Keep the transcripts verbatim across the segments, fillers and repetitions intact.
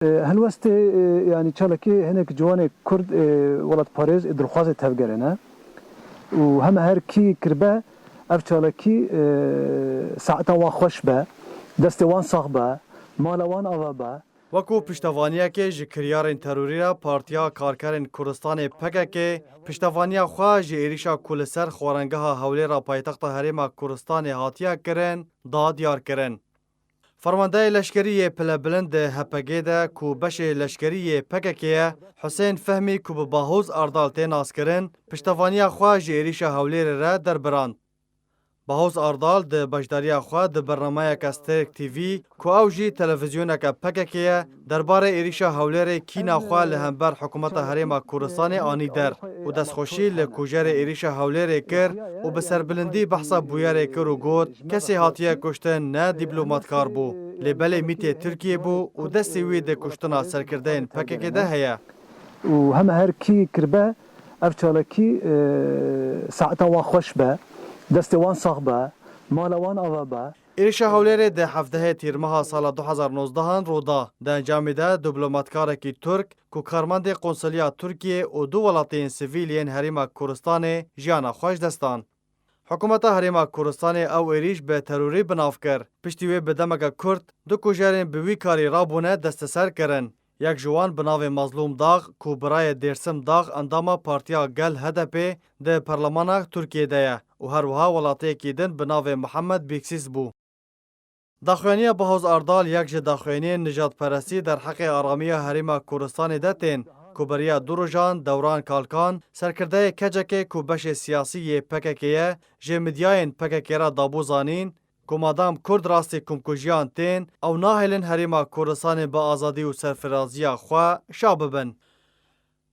E, helwestê, e, yanî çalakî hinek ciwanê Kurd, e, welatparêz, e, dilxwazê tevgerê ne. Û heme her kî kirbe ev çalakî, e, saeta wan xweş be, destê wan sax be, mala wan ava be. Wekû piştevaniyekê ji kiryarên terorî re Partiya Karkerên Kurdistanê P K K, piştevaniya xwe ji êrîşa ku li ser xwarengeha Hewlêra paytexta Herêma Kurdistanê hatiye kirin, da diyar kirin. Fermandeyê leşkerî yê pilebilind di H P G de ku beşê leşkerî yê P K K ye, Husên Fehmî ku bi Bahoz Ardal tê naskirin, piştevaniya xwe ji êrîşa Hewlêrê re derbirand. Bahoz Ardal di beşdariya xwe di bernameyeke Stêrk T V ku ew jî televîzyoneke P K K ye, derbarê êrîşa Hewlêrê kîna xwe li hember hikûmeta Herêma Kurdistanê anî der û destxweşî li kujerê êrîşa Hewlêrê kir û bi serbilindî behsa bûyerê kir û got, kesê hatiye kuştin ne dîplomatkar bû, lê belê mîtê Tirkiyê bû û destê wî di kuştina serkirdeyên P K K de heye. Û heme her kî kirbe ev çalakî, e, saeta wan xweş be, destê wan sax be, mala wan ava be. Êrişa Hewlêrê di hevdehê Tîrmeha sala du hezar nozdeh an rû da. Di encamê de diplomatkarekî Tirk ku karmendê Qonsiliya Tirkiyê û du welatiyên sivîl yên Herêma Kurdistanê jiyana xwe ji dest dan. Hikûmeta Herêma Kurdistanê ew êrîş bi terorî bi nav kir. Piştî wê bi demeke kurt du kujerên bi wî karî rabûne desteser kirin. Yek ji wan bi navê Mazlûm Dax ku birayê Dêrsim Dax endama Partiya Gel H D P di Perlemana Tirkiyê de ye û her wiha welatiyekî din bi navê Mihemed Bîksîs bû. Daxuyaniya Bahoz Ardal yek ji daxuyaniyên nijadperestî derheqê aramiya Herêma Kurdistanê de tên ku beriya du rojan Dewran Kalkan, serkirdeyê kecekê ku beşê siyasî yê P K K ye, ji midyayên P K K re dabû zanîn ku madam Kurd rastî komkujiyan tên, ew nahêlin Herêma Kurdistanê bi azadî û serfiraziya xwe şa bibin.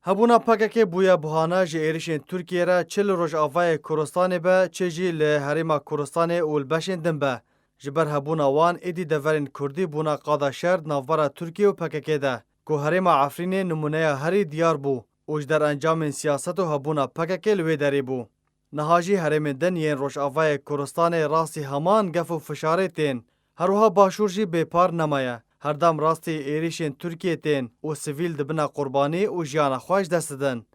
Hebûna P K K bûye buhane ji êrişên Tirkiyê re çi li Rojavayê Kurdistanê be, çi jî li Herêma Kurdistanê û li beşên din be. Ji ber hebûna wan êdî deverên Kurdî bûne qada şer di navbera Tirkiye û P K K de, ku herêma Efrînê nimûneya herî diyar bû û ji derencamên siyaset û hebûna P K K li wê derê bû. Niha jî herêmên din yên Rojavayê Kurdistanê rastî heman gef û fişarê tên. Her wiha Başûr jî bêpar nemaye. Herdem rastî êrîşên Tirkiyê tên û sivîl dibine qurbanî û jiyana xwe ji dest didin.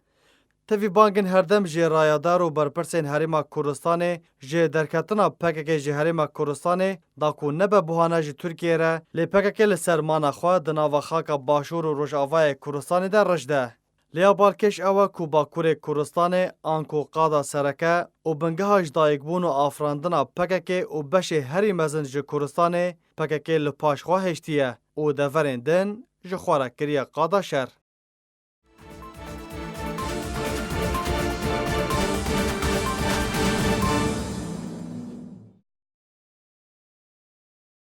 Tevî bangin herdem ji rayadar û berpirsên Herêma Kurdistanê ji derketina P K K ji Herêma Kurdistanê da ku nebe buhane ji Tirkiyê re, lê P K K li ser mana xwe di nava xaka Başûr û Rojavayê Kurdistanê de rij de. Lêya balkêş ew e ku Bakurê Kurdistanê anku qada sereke û bingeha ji dayikbûn û afirandina P K K û beşê herî mezin ji Kurdistanê P K K li paş xwe hêştiye û deverên din ji xwe re kiriye qada şer.